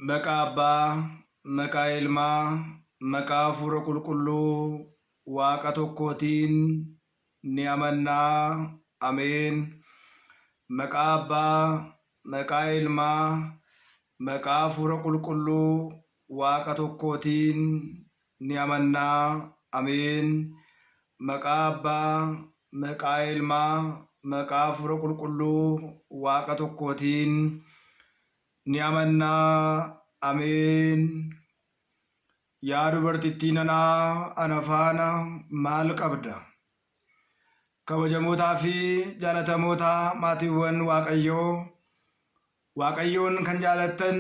Maqaa Abbaa, maqaa Ilmaa, maqaa Hafuura Qulqulluu Waaqa tokkootiin ni amannaa. Ameen. Maqaa Abbaa, maqaa Ilmaa, maqaa Hafuura Qulqulluu Waaqa tokkootiin ni amannaa. Ameen. Maqaa Abbaa, maqaa Ilmaa, maqaa Hafuura Qulqulluu Waaqa tokkootiin ni amannaa. Ameen. Yaa dubartittii nanaa ana faana maal qabda? Kabajamootaa fi jaalatamoota maatiiwwan Waaqayyoo, Waaqayyoon kan jaalattan,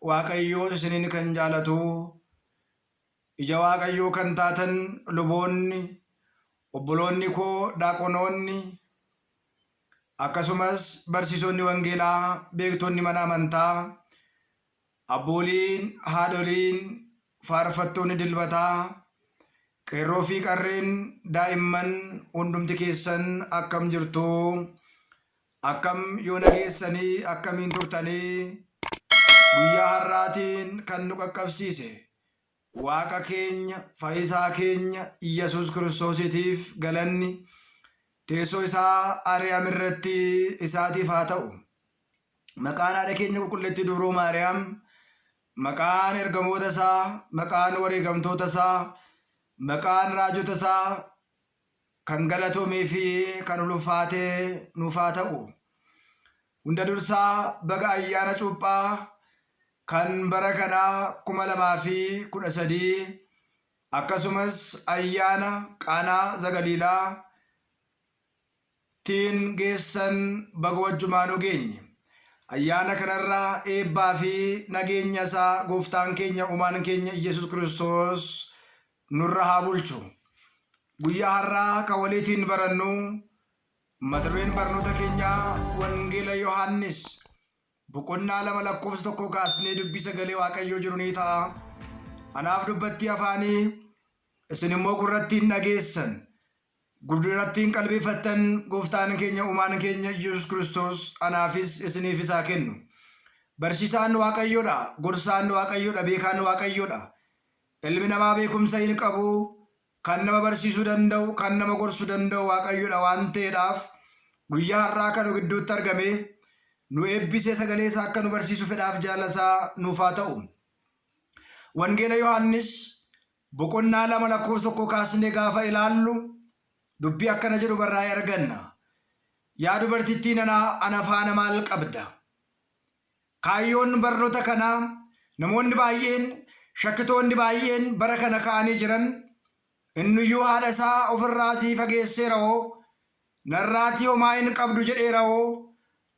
Waaqayyoos isiniin kan jaalatu, ija Waaqayyoo kan taatan luboonni, obboloonni koo daaqonoonni, akkasumas barsiisonni wangeelaa, beektonni mana amantaa, abbooliin, haadholiin, faarfattoonni dilbataa, qeerroo fi qarreen, daa'imman hundumti keessan akkam jirtu? Akkam yoo nageessanii akkamiin turtanii? Guyyaa har'aatiin kan nu qaqqabsiise Waaqa keenya Fayyisaa keenya Iyyasuus Kiristoosiitiif galanni teessoo isaa Ariyaam irratti isaatiif haa ta'u. Maqaan haadha keenya qulqulleettii Dubroo Maariyaam, maqaan ergamoota isaa, maqaan wareegamtoota isaa, maqaan raajota isaa kan galatoomee fi kan ulfaatee nuuf haa ta'u. Hunda dursaa baga ayyaana cuuphaa kan bara kanaa 2013 akkasumas ayyaana Qaanaa Zagaliilaa tiin geessan baga wajjumaanuu geenye. Ayyaana kanarra eebbaa fi nageenya isaa gooftaan keenya uumaan keenya Iyyasuus Kiristoos nurra haa bulchu. Guyyaa har'aa kan waliitiin barannu mata dureen barnoota keenyaa Wangeela Yohaannis boqonnaa 2 lakkoofsa 1 kaasnee dubbii sagalee Waaqayyoo jiru ni ta'a. Anaaf dubbattii afaanii isin immoo gurrattiin dhageessan. Gurratti hin qalbeeffattan gooftaan keenya uumaan keenya Iyyasuus Kiristoos anaafis isiniifis haa kennu. Barsiisaan Waaqayyoodha, gorsaan Waaqayyoodha, beekaan Waaqayyoodha. Ilmi namaa beekumsa hin qabu, kan nama barsiisuu danda'u, kan nama gorsuu danda'u Waaqayyoodha waan ta'eedhaaf guyyaa har'aa kan nu gidduutti argame nu eebbisee sagalee isaa akka nu barsiisu fedhaaf jaalasaa nuuf haa ta'u. Wangeela Yohaannis boqonnaa 2 lakkoofsa 1 kaasnee gaafa ilaallu dubbii akkana jedhu barraa'ee arganna. Yaa dubartittii nana ana faana maal qabda? Kaayyoon barnoota kanaa namoonni baay'een shakkitoonni baay'een bara kana ka'anii jiran innuyyuu haadha isaa ofirraatii fageesseerahoo narraatii homaa hin qabdu jedheerahoo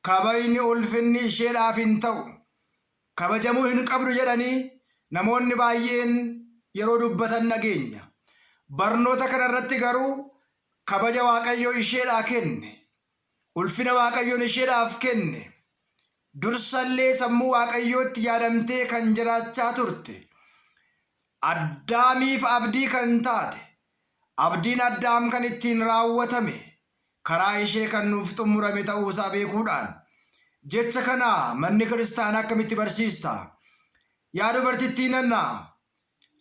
kabajni ulfinni isheedhaaf hin ta'u kabajamuu hin qabdu jedhanii namoonni baay'een yeroo dubbatan dhageenya. Barnoota kana irratti garuu kabaja Waaqayyo isheedhaa kenne, ulfina Waaqayyoon isheedhaaf kenne, dursallee sammuu Waaqayyootti yaadamtee kan jiraachaa turte, Addaamiif abdii kan taate, abdiin Addaam kan ittiin raawwatame, karaa ishee kan nuuf xummurame ta'uu isaa beekuudhaan jecha kana manni kiristaanaa akkamitti barsiista? Yaa dubartittii nana,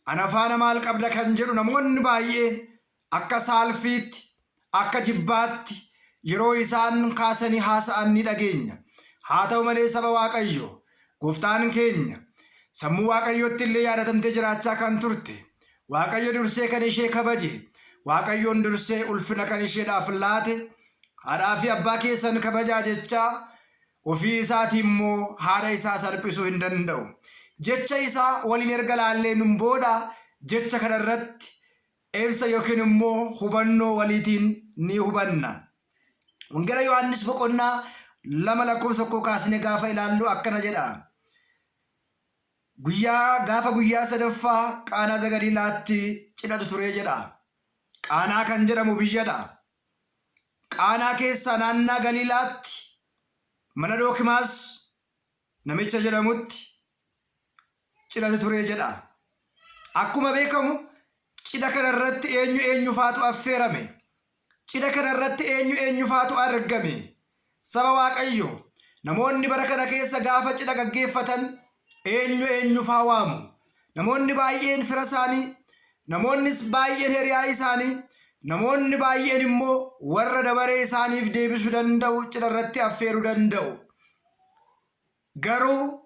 ana faana maal qabda kan jedhu namoonni baay'een akka saalfiitti, akka jibbaatti yeroo isaan kaasanii haasa'an ni dhageenya. Haa ta'u malee saba Waaqayyo, gooftaan keenya sammuu Waaqayyootti illee yaadatamtee jiraachaa kan turte, Waaqayyo dursee kan ishee kabaje, Waaqayyoon dursee ulfina kan isheedhaaf laate, haadhaa fi abbaa keessan kabajaa jechaa ofii isaatii immoo haadha isaa salphisuu hin danda'u. Jecha isaa waliin erga laallee nun booda jecha kana irratti ibsa yookiin immoo hubannoo waliitiin ni hubanna. Wangeela Yohaannis boqonnaa 2 lakkoofsa 1 kaasnee gaafa ilaallu akkana jedha. Guyyaa gaafa guyyaa sadaffaa Qaanaa Zagaliilaatti cidhatu ture jedha. Qaanaa kan jedhamu biyyadha. Qaanaa keessaa naannaa Galiilaatti mana Dookimaas namicha jedhamutti cidhatu ture jedha. Akkuma beekamu cidha kana irratti eenyu eenyufaatu affeerame? Cidha kana irratti eenyu eenyufaatu argame? Saba Waaqayyo, namoonni bara kana keessa gaafa cidha gaggeeffatan, Eenyu eenyufaa waamu? Namoonni baay'een fira isaanii, namoonnis baay'een hiriyaa isaanii, namoonni baay'een immoo warra dabaree isaaniif deebisuu danda'u cidha irratti affeeruu danda'u. Garuu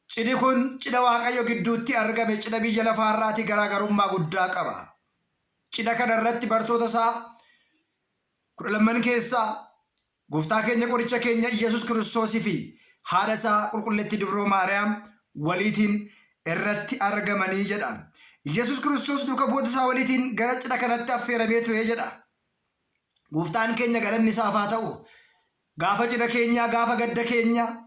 cidhi kun cidha Waaqayyo gidduutti argame cidha biyya lafaarraatii garaagarummaa guddaa qaba. Cidha kana irratti bartoota isaa 12n keessaa Gooftaa keenya qoricha keenya Iyyasuus Kiristoosii fi haadha isaa qulqulleettii Dubroo Maariyaam waliitiin irratti argamanii jedha. Iyyasuus Kiristoos duuka bu'oota isaa waliitiin gara cidha kanatti affeeramee ture jedha. Gooftaan keenya galanni isaaf haa ta'u. Gaafa cidha keenyaa, gaafa gadda keenyaa,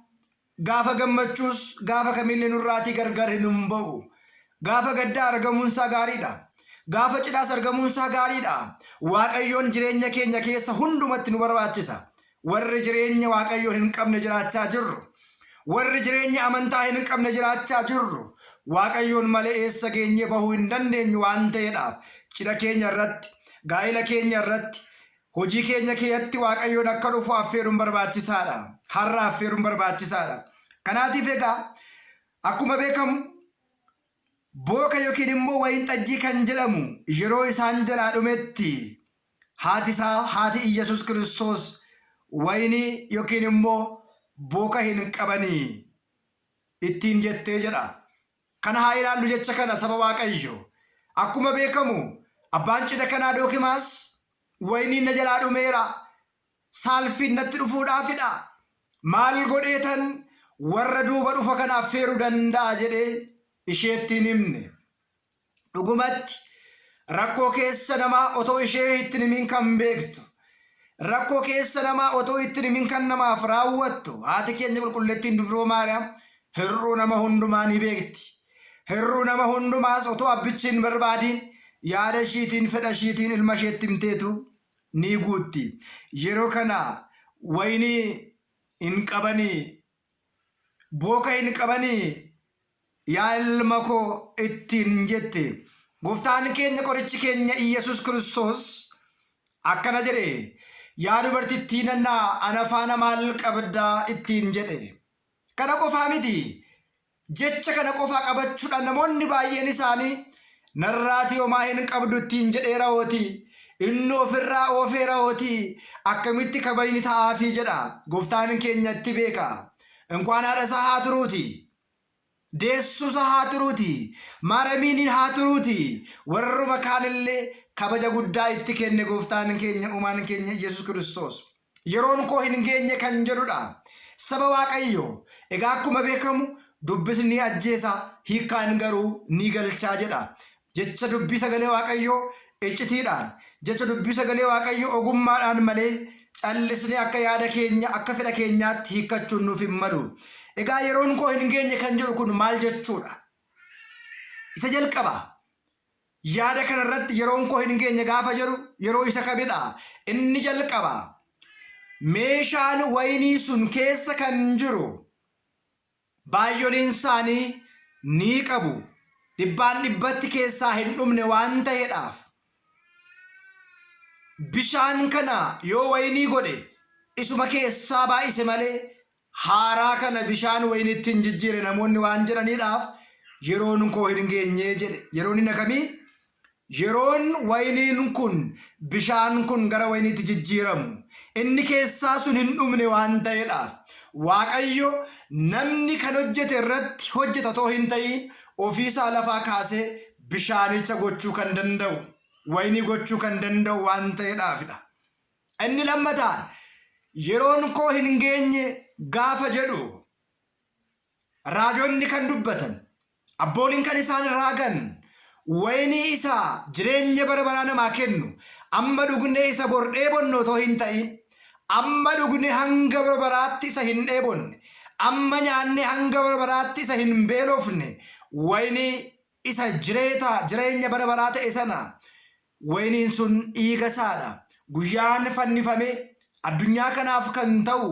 Gaafa gammachuus gaafa kamiillee nurraatii gargar hin ba'u. Gaafa gaddaa argamuunsaa gaariidha. Gaafa cidhaas argamuunsaa gaariidha. Waaqayyoon jireenya keenya keessa hundumatti nu barbaachisa. Warri jireenya Waaqayyoon hin qabne jiraachaa jirru. Warri jireenya amantaa hin qabne jiraachaa jirru. Waaqayyoon malee eessa geenyee bahuu hin dandeenyu waan ta'eedhaaf cidha keenya irratti, gaa'ela keenya irratti, Hojii keenya keeatti Waaqayyoon akka dhufu affeeruun barbaachisaadha. Har'a affeeruun barbaachisaadha. Kanaatiif egaa akkuma beekamu booka yookiin immoo wayin xajjii kan jedhamu yeroo isaan jalaa dhumetti haati isaa haati Iyyasuus Kiristoos wayinii yookiin immoo booka hin qabanii ittiin jettee jedha. Kana haa ilaallu jecha kana saba Waaqayyo. Akkuma beekamu abbaan cidha kanaa Dookimaas wayiniin na jalaa dhumeera. Saalfiin natti dhufuudhaafidha. Maal godheetan warra duuba dhufa kana affeeruu danda'a jedhee isheetti hin himne. Dhugumatti rakkoo keessa namaa otoo ishee itti hin himin kan beektu, rakkoo keessa namaa otoo itti hin himin kan namaaf raawwattu haati keenya qulqulleettiin Dubroo Maariyaam hir'uu nama hundumaa ni beekti. Hir'uu nama hundumaas otoo abbichi hin barbaadiin yaada ishiitiin fedha ishiitiin ilma isheetti himteetu ni guutti. Yeroo kana wayinii hin qabanii booka hin qabanii yaa ilma koo ittiin jette. Gooftaan keenya qorichi keenya Iyyasuus Kiristoos akkana jedhe, yaa dubartittii nannaa ana faana maal qabdaa ittiin jedhe. Kana qofaa miti. Jecha kana qofaa qabachuudhaan namoonni baay'een isaanii narraatii homaa hin qabdu ittiin jedheeraooti. Inni ofirraa oofeeraooti. Akkamitti kabajni ta'aafii jedha. Gooftaan keenya itti beeka. Inkwaan haadha isaa haa turuuti. Deessuusa haa turuuti. Maaramiiniin haa turuuti. Warruma kaanillee kabaja guddaa itti kenne gooftaan keenya uumaan keenya Yesuus Kiristoos. Yeroon koo hin geenye kan jedhudha. Saba Waaqayyoo, egaa akkuma beekamu dubbisni ni ajjeesa, hiikkaan garuu ni galchaa jedha. Jecha dubbii sagalee Waaqayyoo iccitiidhaan, jecha dubbii sagalee Waaqayyoo ogummaadhaan malee callisnee akka yaada keenya, akka fedha keenyaatti hiikkachuun nuuf hin malu. Egaa yeroon koo hin geenye kan jedhu kun maal jechuudha? Isa jalqaba. Yaada kana irratti yeroon koo hin geenye gaafa jedhu yeroo isa kamidha? Inni jalqaba. Meeshaan wayinii sun keessa kan jiru baay'oliin isaanii ni qabu. Dhibbaan dhibbatti keessaa hin dhumne waan ta'eedhaaf. Bishaan kana yoo wayinii godhe isuma keessaa baay'ise malee haaraa kana bishaan wayinitti hin jijjiire namoonni waan jedhaniidhaaf yeroon koo hin geenye jedhe. Yeroon inni akkamii? Yeroon wayiniin kun bishaan kun gara wayiniitti jijjiiramu inni keessaa sun hin dhumne waan ta'eedhaaf Waaqayyo namni kan hojjete irratti hojjeta otoo hin ta'iin ofiisaa lafaa kaasee bishaanicha gochuu kan danda'u wayinii gochuu kan danda'u waan ta'eedhaafidha. Inni lammataan yeroon koo hin geenye gaafa jedhu raajonni kan dubbatan abbooliin kan isaan raagan wayinii isaa jireenya bara baraa namaa kennu amma dhugnee isa bor dheebonnu otoo hin ta'in amma dhugnee hanga bara baraatti isa hin dheebonne amma nyaannee hanga bara baraatti isa hin beelofne wayinii isa jireeta jireenya bara baraa ta'e sana Wayiniin sun dhiiga isaadha. Guyyaan fannifamee addunyaa kanaaf kan ta'u,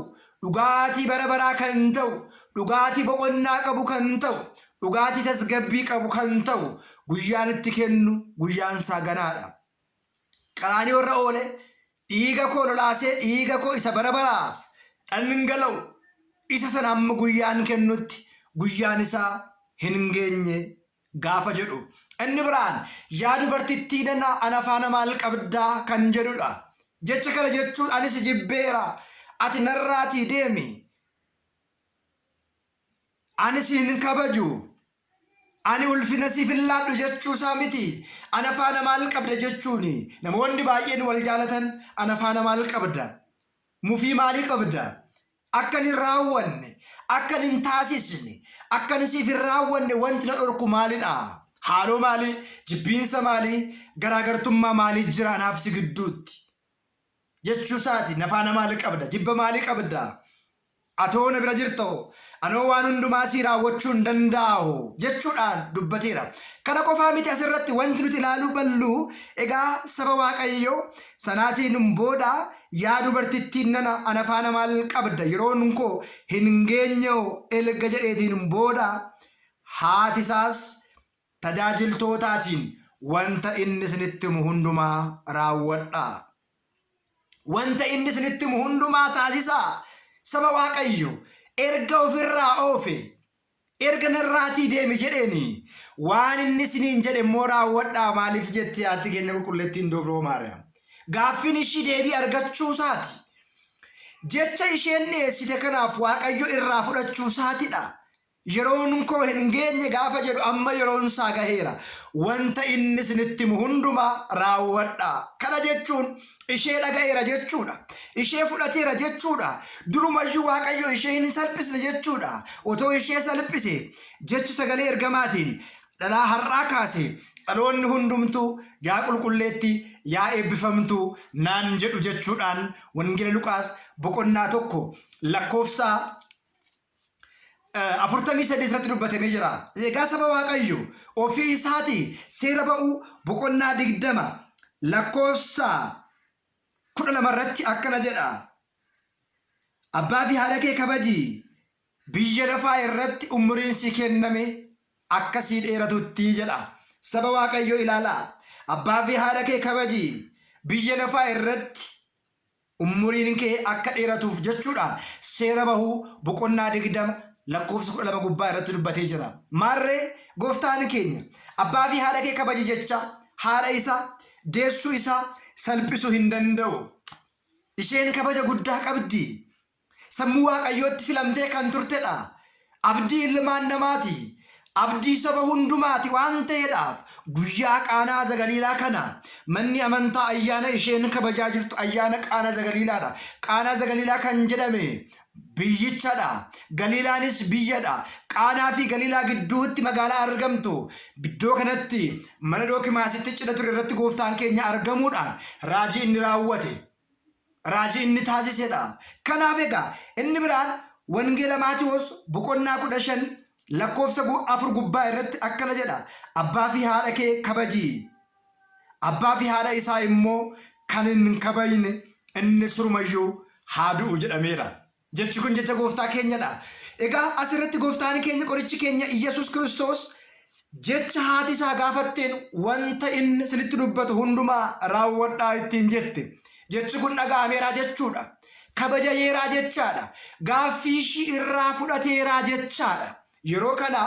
dhugaatii bara baraa kan ta'u, dhugaatii boqonnaa qabu kan ta'u, dhugaatii tasgabbii qabu kan ta'u, guyyaan itti kennu guyyaan isaa ganaadha. Qaraaniyo irra oole dhiiga koo lolaasee dhiiga koo isa bara baraaf dhangala'u isa sana amma guyyaan kennutti guyyaan isaa hin geenye gaafa jedhu. Inni biraan yaa dubartittii nana ana faana maal qabdaa kan jedhudha. Jecha kana jechuun ani si jibbeera ati narraatii deemi ani si hin kabaju ani ulfina siif hin laadhu jechuusaa miti. Ana faana maal qabda jechuuni namoonni baay'een wal jaalatan ana faana maal qabda mufii maalii qabda Akkan hin raawwanne, akkan hin taasisne, akkan siif hin raawwanne wanti na dhorku maalidha? Haaloo maalii? Jibbiinsa maalii? Garaagartummaa maalii jira anaaf si gidduutti? Jechuu isaati. Na faana maal qabda? Jibba maalii qabda? Atoo na bira jirta'o? Anoo waan hundumaa sii raawwachuu hin danda'aho? Jechuudhaan dubbateera. Kana qofaa miti asirratti wanti nuti ilaaluu ballu egaa saba Waaqayyoo sanaatiin booda Yaa dubartittiin nana ana faana maal qabda yeroon koo hin geenyeho elga jedheetiin booda haati isaas tajaajiltootaatiin wanta inni isinitti himu hundumaa raawwadhaa. Wanta inni isinitti himu hundumaa taasisaa. Saba Waaqayyo erga ofirraa oofe erga narraatii deemi jedheeni waan inni isiniin jedhe immoo raawwadhaa maaliif jetti haati keenya qulqulleettiin Dubroo Maariyaam. Gaaffiin ishii deebii argachuu isaati. Jecha isheen dhiyeessite kanaaf Waaqayyo irraa fudhachuu isaatidha. Yeroon koo hin geenye gaafa jedhu amma yeroon isaa gaheera. Wanta inni isinitti himu hundumaa raawwadhaa. Kana jechuun ishee dhaga'eera jechuudha. Ishee fudhateera jechuudha. Durumayyuu Waaqayyo ishee hin salphisne jechuudha. Otoo ishee salphise jechi sagalee ergamaatiin dhalaa har'aa kaase dhaloonni hundumtuu yaa qulqulleetti yaa eebbifamtuu naan jedhu jechuudhaan Wangeela Luqaas boqonnaa 1 lakkoofsa 48 irratti dubbatamee jira. Egaa saba Waaqayyo ofii isaatii seera ba'uu boqonnaa 20 lakkoofsa 12 irratti akkana jedha. Abbaa fi haadha kee kabaji, biyya lafaa irratti umuriin sii kenname akka sii dheeratutti jedha. Saba Waaqayyo ilaalaa. Abbaa fi haadha kee kabaji, biyya lafaa irratti Umuriin kee akka dheeratuuf jechuudhaan Seera Bahuu boqonnaa 20 lakkoofsa 12 gubbaa irratti dubbatee jira. Maarree Gooftaan keenya abbaa fi haadha kee kabaji jecha haadha isaa, deessuu isaa salphisuu hin danda'u. Isheen kabaja guddaa qabdi. Sammuu Waaqayyootti filamtee kan turtedha. Abdii ilmaan namaati. Abdii saba hundumaati waan ta'eedhaaf guyyaa Qaanaa Zagaliilaa kana manni amantaa ayyaana isheen kabajaa jirtu ayyaana Qaanaa Zagaliilaadha. Qaanaa Zagaliilaa kan jedhame biyyichadha. Galiilaanis biyyadha. Qaanaa fi Galiilaa gidduutti magaalaa argamtu. Iddoo kanatti mana Dookimaasitti cidha ture irratti gooftaan keenya argamuudhaan raajii inni raawwate. Raajii inni taasisedha. Kanaaf egaa inni biraan Wangeela Maatiwoos boqonnaa 15 lakkoofsa 4 gubbaa irratti akkana jedha. Abbaa fi haadha kee kabaji. Abbaa fi haadha isaa immoo kan hin kabajne inni surumayyuu haa du'u jedhameera. Jechi kun jecha gooftaa keenyadha. Egaa asirratti gooftaan keenya qorichi keenya Iyyasuus Kiristoos jecha haati isaa gaafatteen wanta inni isinitti dubbatu hundumaa raawwadhaa ittiin jette. Jechi kun dhaga'ameeraa jechuudha. Kabajayeeraa jechaadha. Gaaffii ishii irraa fudhateeraa jechaadha. Yeroo kana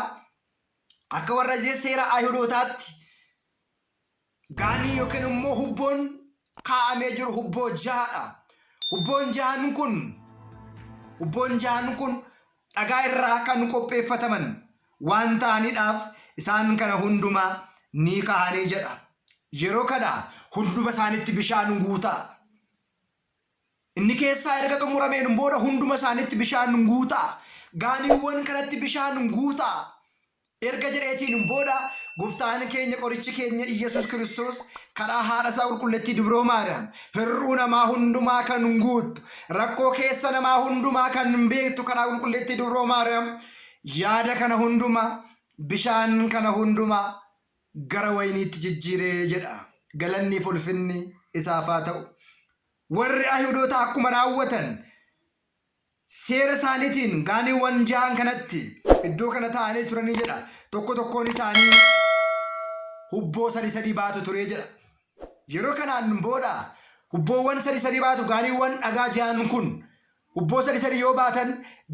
akka warra seera Ayihudootaatti Gaanii yookiin immoo hubboon kaa'amee jiru hubboo jahadha. Hubboon jahan kun hubboon jahan kun dhagaa irraa kan qopheeffataman waan ta'aniidhaaf isaan kana hundumaa ni kaa'anii jedha. Yeroo kana hunduma isaanitti bishaan guutaa. Inni keessaa erga xumurameen booda hunduma isaanitti bishaan guutaa. Gaaniiwwan kanatti bishaan guutaa. Erga jedheetiin booda gooftaan keenya qorichi keenya Iyyasuus Kiristoos karaa haadha isaa qulqulleettii Dubroo Maariyaam hir'uu namaa hundumaa kan guuttu rakkoo keessa namaa hundumaa kan beektu karaa qulqulleettii Dubroo Maariyaam yaada kana hundumaa bishaan kana hundumaa gara wayiniitti jijjiiree jedha. Galanniif ulfinni isaaf haa ta'u. Warri Ayihudootaa akkuma raawwatan seera isaaniitiin gaaniiwwan jahan kanatti iddoo kana taa'anii turanii jedha. Tokko tokkoon isaanii hubboo sadi sadii baatu ture jedha. Yeroo kanaan booda hubboowwan sadi sadii baatu gaaniiwwan dhagaa jahan kun Hubboo sadi sadi yoo baatan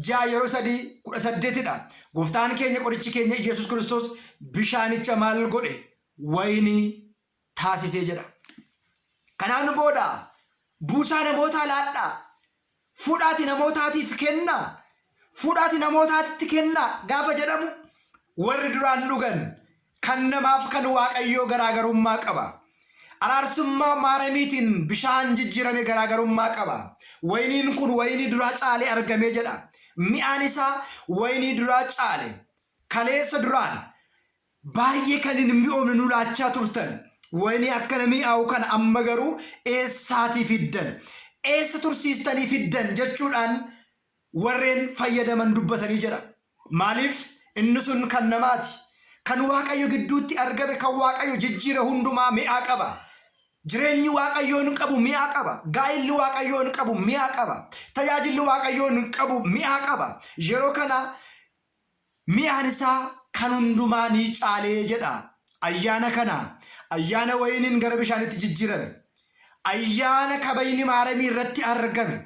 6 yeroo 3 18dha. Gooftaan keenya qorichi keenya Iyyasuus Kiristoos bishaanicha maal godhe? Wayinii taasisee jedha. Kanaan booda buusaa namootaa laadhaa. Fuudhaati namootaatiif kennaa. Fuudhaati namootaatitti kennaa gaafa jedhamu warri duraan dhugan kan namaaf kan Waaqayyoo garaagarummaa qaba. Araarsummaa Maaramiitiin bishaan jijjiirame garaagarummaa qaba. Wayiniin kun wayinii duraa caalee argamee jedha. Mi'aan isaa wayinii duraa caale. Kaleessa duraan baay'ee kan hin mi'oomne nu laachaa turtan. Wayinii akkana mi'aawu kana amma garuu eessaatii fiddan? Eessa tursiistanii fiddan? jechuudhaan warreen fayyadaman dubbatanii jedha. Maaliif? Inni sun kan namaati. Kan Waaqayyo gidduutti argame, kan Waaqayyo jijjiire hundumaa mi'aa qaba. Jireenyi Waaqayyoon qabu mi'aa qaba. Gaa'illi Waaqayyoon qabu mi'aa qaba. Tajaajilli Waaqayyoon qabu mi'aa qaba. Yeroo kana mi'aan isaa kan hundumaa ni caalee jedha. Ayyaana kana ayyaana wayiniin gara bishaanitti jijjiirame. Ayyaana kabajni Maaramii irratti argame.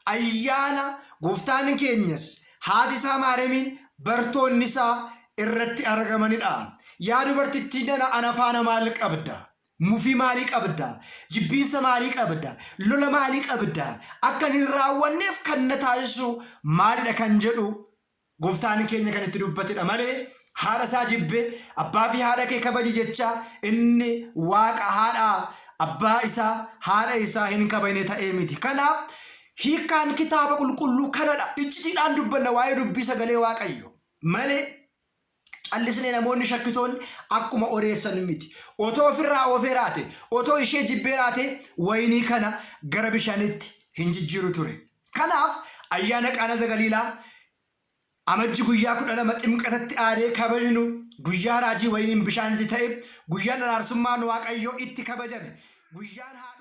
Ayyaana gooftaan keenyas haati isaa Maaramiin bartoonni isaa irratti argamanidha. Yaa dubartittii nana ana faana maal qabda? Mufii maalii qabda? Jibbiinsa maalii qabda? Lola maalii qabda? Akkan hin raawwanneef kan na taasisu maalidha kan jedhu Gooftaan keenya kan itti dubbatedha malee haadha isaa jibbe abbaa fi haadha kee kabaji jecha inni waaqa haadha abbaa isaa haadha isaa hin kabajne ta'ee miti. Kanaaf hiikkaan kitaaba qulqulluu kanadha. Iccitiidhaan dubbanna waa'ee dubbii sagalee Waaqayyo malee callisnee namoonni shakkitoonni akkuma odeessan miti. Otoo ofirraa oofee raate, otoo ishee jibbee raate wayinii kana gara bishaanitti hin jijjiiru ture. Kanaaf ayyaana Qaana Zagaliilaa Amajji guyyaa 12 Ximqatatti aanee kabajnu guyyaa raajii wayiniin bishaanitti ta'e, guyyaan araarsummaan Waaqayyoo itti kabajame, guyyaan haadha.